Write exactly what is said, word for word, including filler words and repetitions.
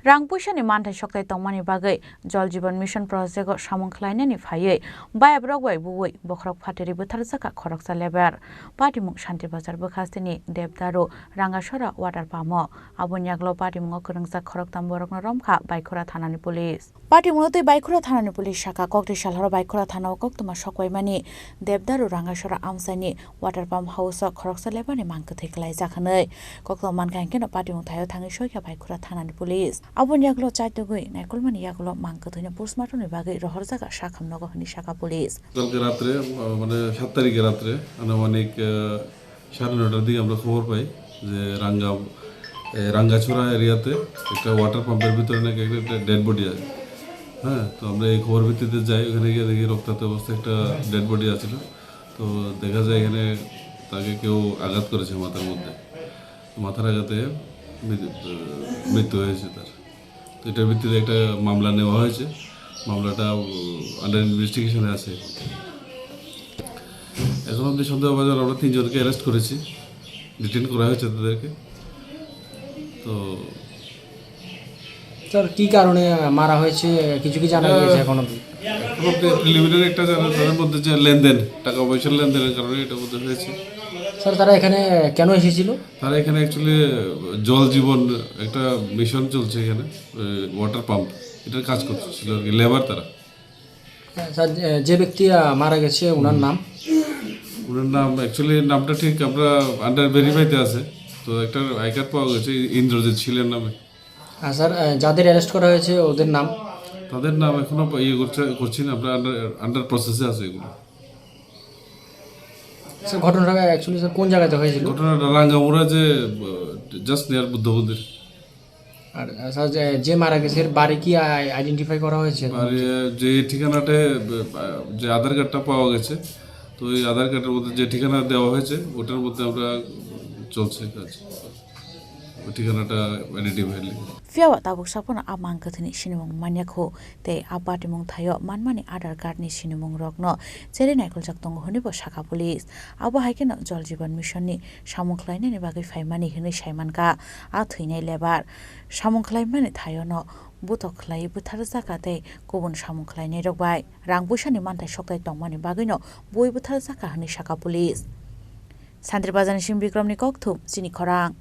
Rang puisani manthai soktai tongmani bagwi Jal Jeevan Mission project-o samung khlainani phaiwi bayabrok bai buwi bokhorok phatiri bwtharjakha khoroksa lebar. Patimung Shanti Bazar bwkhasteni Devdaru Rangasora water pump-o. Aboni yagulo patimungo kwrwngjak khoroktam borokno romkha Baikhura thanani police. Patimungo tei Baikhura thanani police sakha, kokti salhoro Baikhura thanao koktwma sokbaimani Devdaru Rangasora amchaini water pump house-o khoroksa lebarni mang kwthwi kwlaijak hwnwi koktwma mankha, hinkhe no patimung thaio thangwi soikha Baikhura thanani police. Aboni yagulo chaitugwi naikolmani yagulo mang kwthwino postmortemni bagwi rohorjakha sakhamnogo hwnwi sakha police. কালকে রাত্রে, আহ, মানে সাত তারিখে রাত্রে আনুমানিক, আহ, সাড়ে নয়টার দিকে আমরা খবর পাই যে রাঙ্গা, এ, রাঙ্গাছড়া এরিয়াতে একটা ওয়াটার পাম্পের ভিতরে নাকি একটা, একটা ডেড বডি আছে। হ্যাঁ, তো আমরা এই খবর ভিত্তিতে যাই, ওখানে গিয়ে দেখি রক্তাক্ত অবস্থায় একটা ডেড বডি আছিল। তো দেখা যায় এখানে তাকে কেউ আঘাত করেছে মাথার মধ্যে, মাথার আঘাতে মৃত্যু, মৃত্যু হয়েছে তার। তো এটার ভিত্তিতে একটা মামলা নেওয়া হয়েছে, মামলাটা আন্ডার ইনভেস্টিগেশনে আছে। এখন অবধি সন্দেহভাজন আমরা তিনজনকে অ্যারেস্ট করেছি, ডিটেইন করা হয়েছে তাদেরকে। তো স্যার, কি কারণে মারা হয়েছে কিছু কি জানা গিয়েছে এখন অবধি? এখন অবধি প্রিলিমিনারি একটা জানা, তাদের মধ্যে যে লেনদেন, টাকা পয়সার লেনদেনের কারণে এটা বোধহয় হয়েছে। স্যার, তারা এখানে কেন এসেছিল? তারা এখানে অ্যাকচুয়ালি জল জীবন একটা মিশন চলছে এখানে, ওয়াটার পাম্প, এটার কাজ করছিল আর কি, লেবার তারা। স্যার, যে, যে ব্যক্তি, আহ, মারা গেছে, ওনার নাম? ওনার নাম, অ্যাকচুয়ালি নামটা ঠিক আমরা আন্ডার ভেরিফাইতে আছে, তো একটা আই কার্ড পাওয়া গেছে ইন্দ্রজিৎ শীলের নামে। আর স্যার, আহ, যাদের অ্যারেস্ট করা হয়েছে, ওদের নাম? তাদের নাম এখনো ইয়ে করছে, করছি না, আমরা আন্ডার, আন্ডার প্রসেসে আছে এগুলো। স্যার, ঘটনাটা অ্যাকচুয়ালি, স্যার, কোন জায়গাতে হয়েছিল? ঘটনাটা রাঙ্গামুড়া যে, আহ, জাস্ট নিয়ার বুদ্ধ মন্দির। আর, আহ, স্যার, যে, যে মারা গেছে, এর বাড়ি কি আই-, আইডেন্টিফাই করা হয়েছে? বাড়ি, যে ঠিকানাটা, আহ, যে আধার কার্ডটা পাওয়া গেছে, তো ওই আধার কার্ডের মধ্যে যে ঠিকানা দেওয়া হয়েছে, ওটার মধ্যে আমরা চলছে কাজ। Phiya ba tabuk saphano a mang kwthwini sinimung manya kho, tei a patimung thaio manmani Aadhaar card ni sinimung rokno cherwi naikoljak tongo hwnwi bo sakha police. Abo hai kheno Jal Jeevan Mission ni samung khlainani bagwi phaimani hwnwi saimankha a thwinai lebar. Samung khlaimani thaiono butok khlaiwi butharjakha tei kubun samung khlainairok bai rang puisani manthai soktai tongmani bagwino bui butharjakha hwnwi sakha police. Santri Bazar ni Singh Bikram ni kokthum chini khorang.